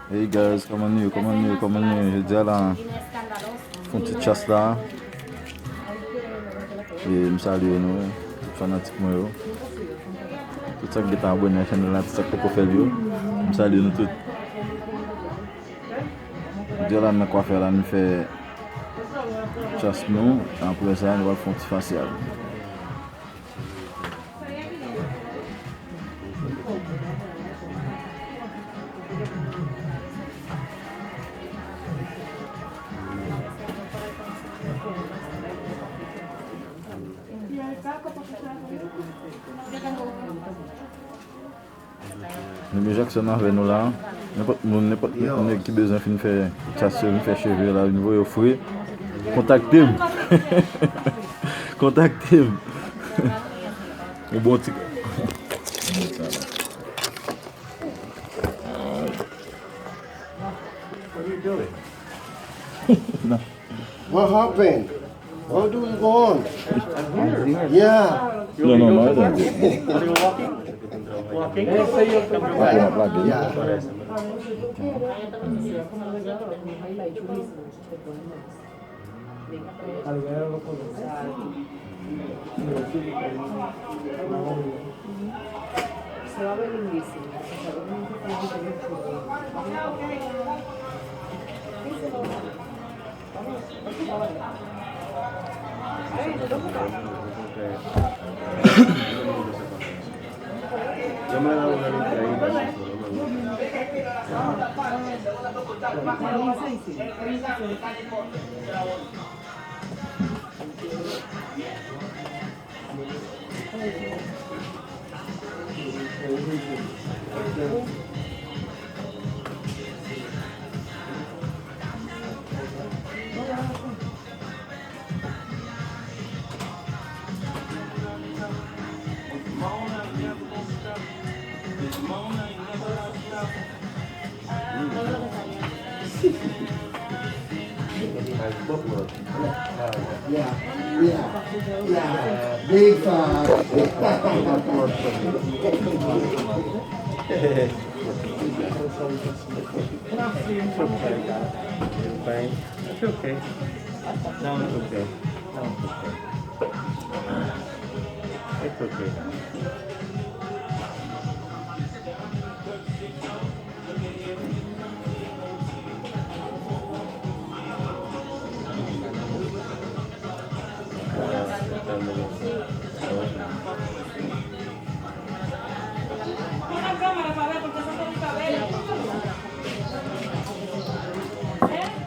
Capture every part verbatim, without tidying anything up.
Hey guys, kòman nou ye? Kòman nou ye? Kòman nou ye? Jodi a la, fè yon ti chas la. E m salye nou, tout fanatik mwen yo. Tout sa k gentan abòne a chanèl la, tout sa k poko fè l yo. M salye nou tout. Jodi a la, nan kwafè la, nou fè chas nou. Apre sa, nou pral fè yon ti fasyal. Nemy Jackson avè nou la. Nenpòt moun, nenpòt nèg ki bezwen fin fè chas yo, fin fè cheve la, vin voye ofri, kontakte m. Kontakte m. Yon bon ti. What happened? What do we go on? Yeah. No, no, no, I don't. Are you walking? Walking? Yeah. Yeah, yeah, yeah. Big fan. It's okay. It's okay. No, it's okay. No, it's okay. It's okay.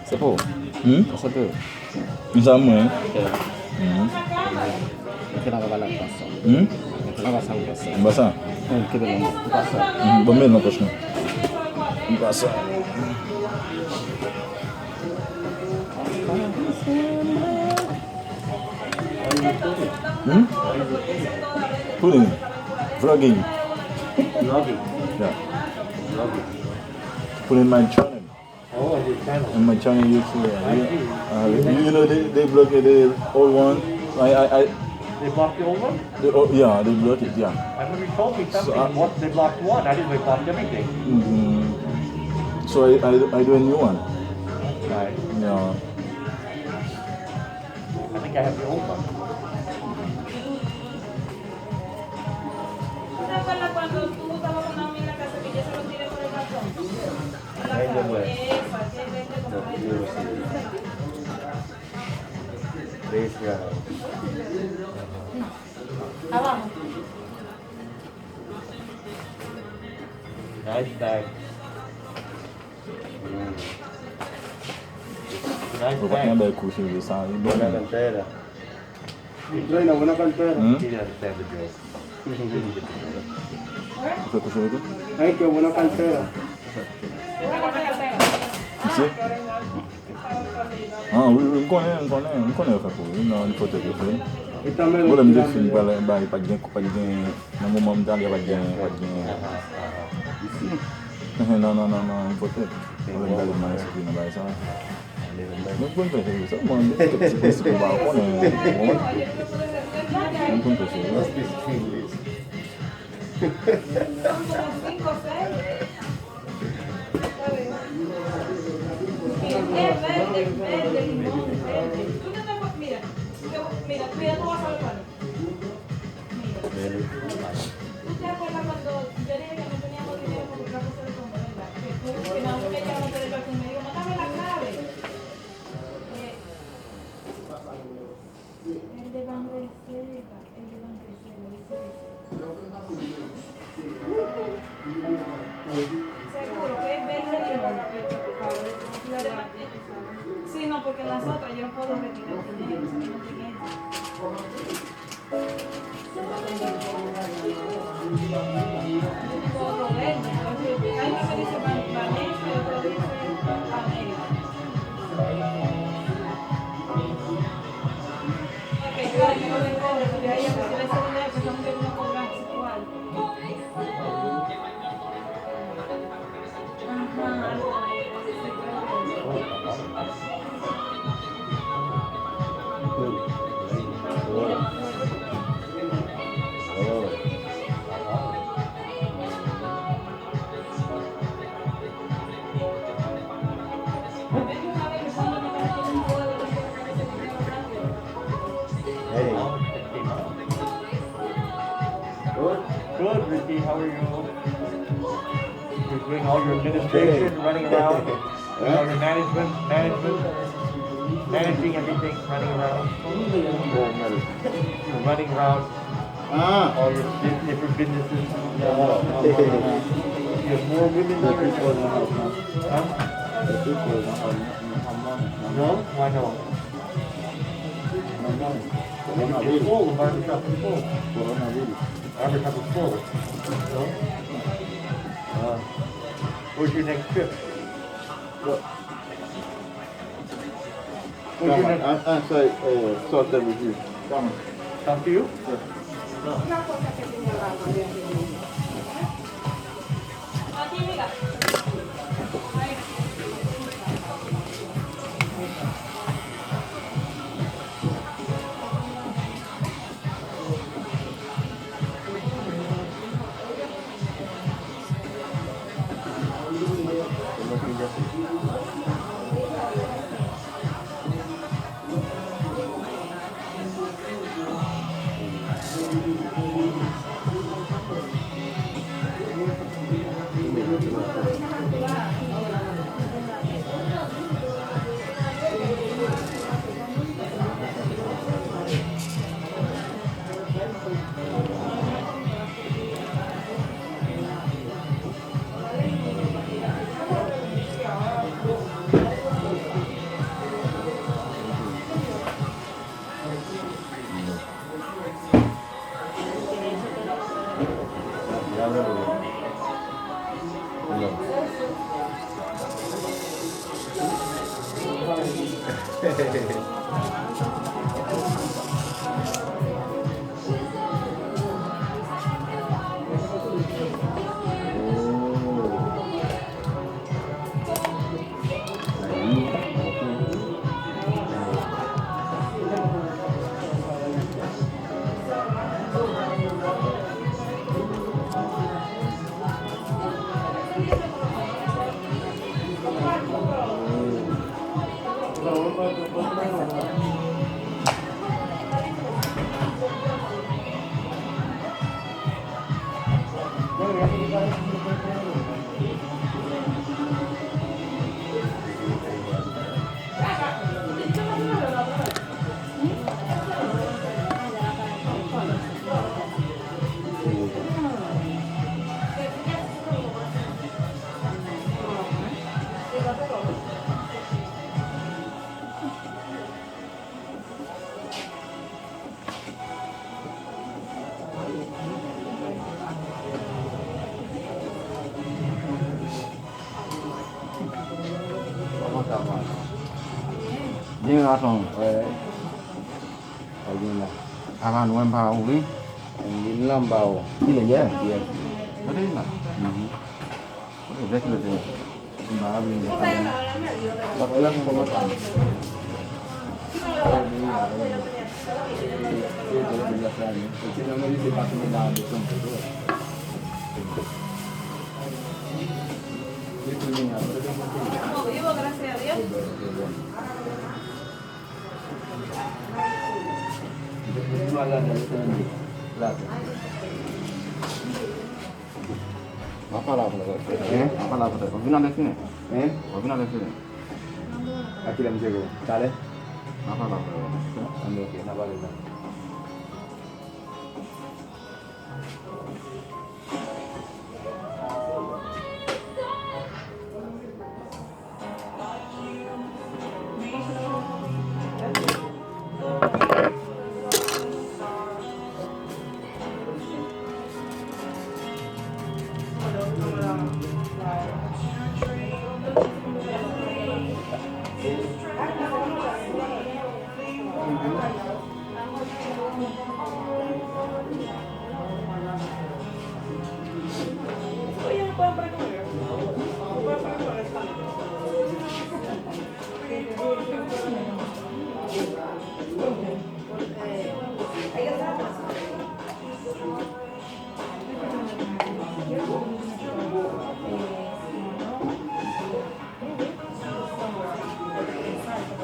Se pou ou? Hmm? Se pou ou? Sa mwen. Ok. Mhm. Mete la pa la konsa. Hmm? Mete la pa sa konsa. Mwen pa sa. Hmm, kenbe nan men. Mwen pa sa. Hmm, bon, men nan pòch mwen. Mwen pa sa. Hmm? Put in. Vlogging. Vlogging. Yeah. Vlogging. Put in my channel. Oh, your channel. And my channel YouTube. Yeah. I see. Uh, you, you know they, they block the old one. I, I, I, they blocked the old one? They, oh, yeah, they blocked it, yeah. I remember you told me something. So, uh, what they blocked one? I didn't know they blocked everything. Mm-hmm. So I, I, I do a new one. Right. Yeah. I think I have the old one. Praise God. Nice bag. Nice bag. Ou pa nan bèl kou cheve sa, li bon. Buena cantera. Buena cantera. Hmm? Mira, te amo yo. Ou fè kou cheve tou? Ay, qué buena cantera. Misye? Ah, wi, wi, m konnen, m konnen, m konnen yo fè kou, wi, nan li fò tèt yo fè. Bon, lè m te fin pale, bay, pa t gen, pa t gen, nan moman m t ale, pa t gen, pa t gen. Non, non, non, non, li fò tèt. Bon, lè m gade m nan espri nan bagay sa. Mwen konn fè cheve, sèlman gen kèk ti prensip mwen pa konnen, ou konprann? Mwen konn fè cheve. Son como cinco o seis. Está bien. Verde, limón, verde. Tú te, te, mira, tú te, mira, tú ya tú vas a ver cuál. Mira. Tú te acuerdas cuando yo dije que no teníamos dinero para comprar cosas de comer, ¿verdad? Que tú, que no me llamaste del banco y me dijo, "No dame la clave." Eh, el de Banreserva. Seguro que es verde limón. Sí, no, porque las otras yo no puedo retirar dinero, solamente en esa. Yo tengo otro verde, entonces, hay uno que dice Van-, Vanessa y otro dice Pamela. Ok, claro, yo no me cobro, porque hay que tener seguridad que son que no cobran igual. Ajá, algo de eso. Hey. Good. Good, Ricky. How are you? You're doing all your administration, running around, doing all your management, management, managing everything, running around. Oh, management. You're running around. Ah. All your di-, different businesses. Yeah. You have more women than... Huh? No? Why no? Coronavirus. It's full, the barbershop is full. Coronavirus. Barbershop is full. So? Uh, where's your next trip? What? What's your next? I'm, I'm sorry, uh, sort that with you. Come on. Talk to you? Yeah. Byen, gason. Wè. Sa gen la. Avan nou menm pa ouvri. Vin la m ba ou. Kilè yè? Yè. Kote vin la? Mhm. Kote vè kilè te? M pa vin. Wè la m kòmanse. N a pale apre. Hein? N a pale apre. W ap vin alè fini? Hein? W ap vin alè fini? A kilè m cheke w? Talè? N a pale apre. Anben, ok, n a pale talè.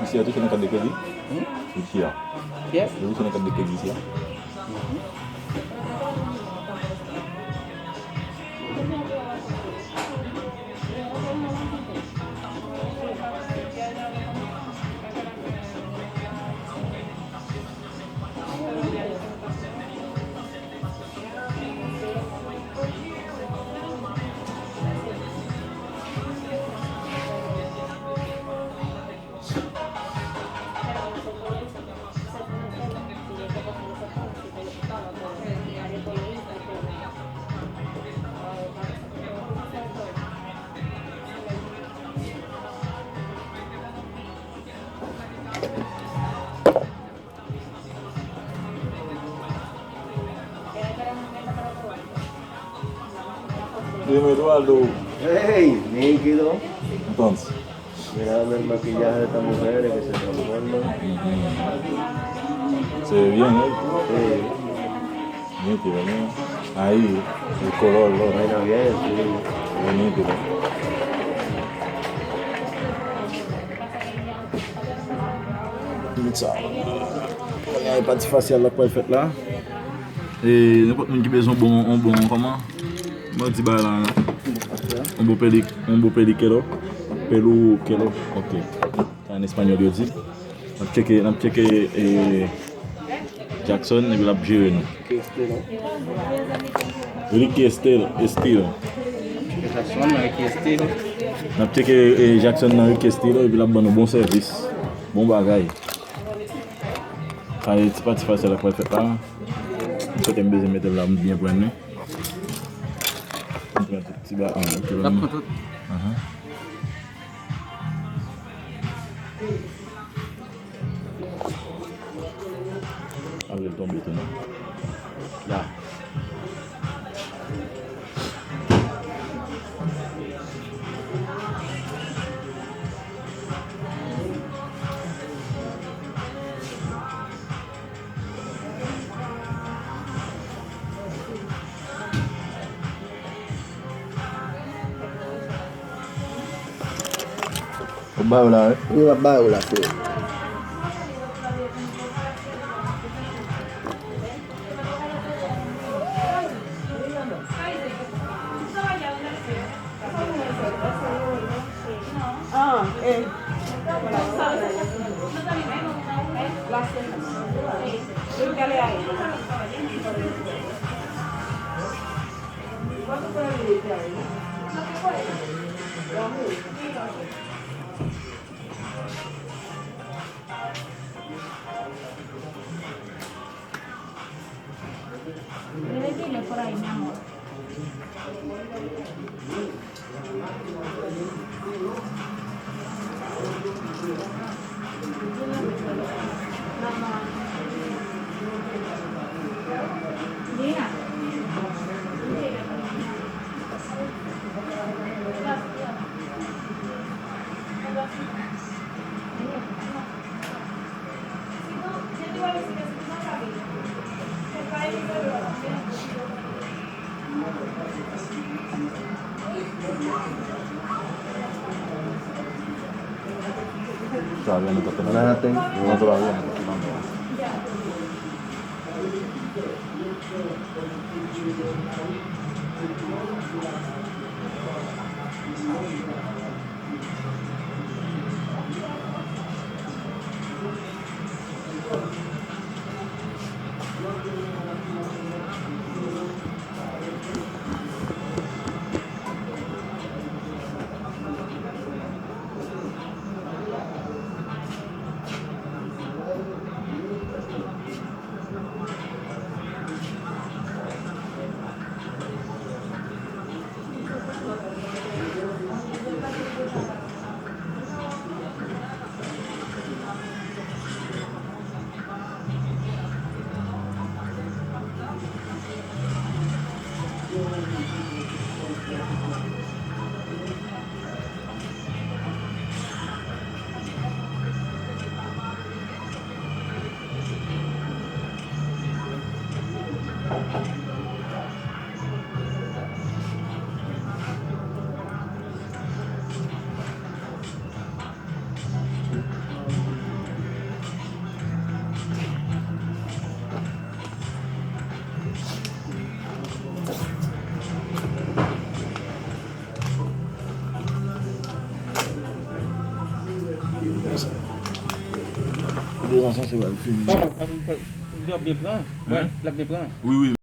Mesye a touche nan kat de kredi? Hmm? Mesye a. Kiyès? Li touche nan kat de kredi, mesye a. Dime, Eduardo. Hey, nítido. Entonces. Mira, el maquillaje de esta mujer que se transforma. Se ve bien, ¿eh? Sí. Nítido, ¿no? Ahí, el color, ¿no? Bueno, bien, sí. Muy nítido. Kounye a, e pati fasyal la k pral fèt la. E nenpòt moun ki bezwen yon bon, yon bon, kòman? Mwen di bagay la, yon bon peli, yon bon peli kelo. Pelu kelo. Ok. Sa an espanyòl yo di. N ap tcheke, n ap tcheke, e, Jackson, epi l ap jere nou. Ricky Estilo. Ricky Estilo. Jackson, Ricky Estilo. N ap tcheke, e, Jackson nan Ricky Estilo, epi l ap ban nou bon sèvis. Bon bagay. Sa e ti pati fasyal la k pral fèt la. M swete m bezwen mete l la, m byen pran li. M pran tout ti ba, ah, ok. L ap pran tout. Ahan. Pa vle l tonbe tou non. La. W ap ba yo la, wi. Wi, w ap ba yo la, frè. Ah, eh. Dime por ahí, mi amor. Sa, nou t ap fè nan, nan travay, nou t ap fè nan. L ap byen pran. Wi, l ap byen pran. Wi, wi.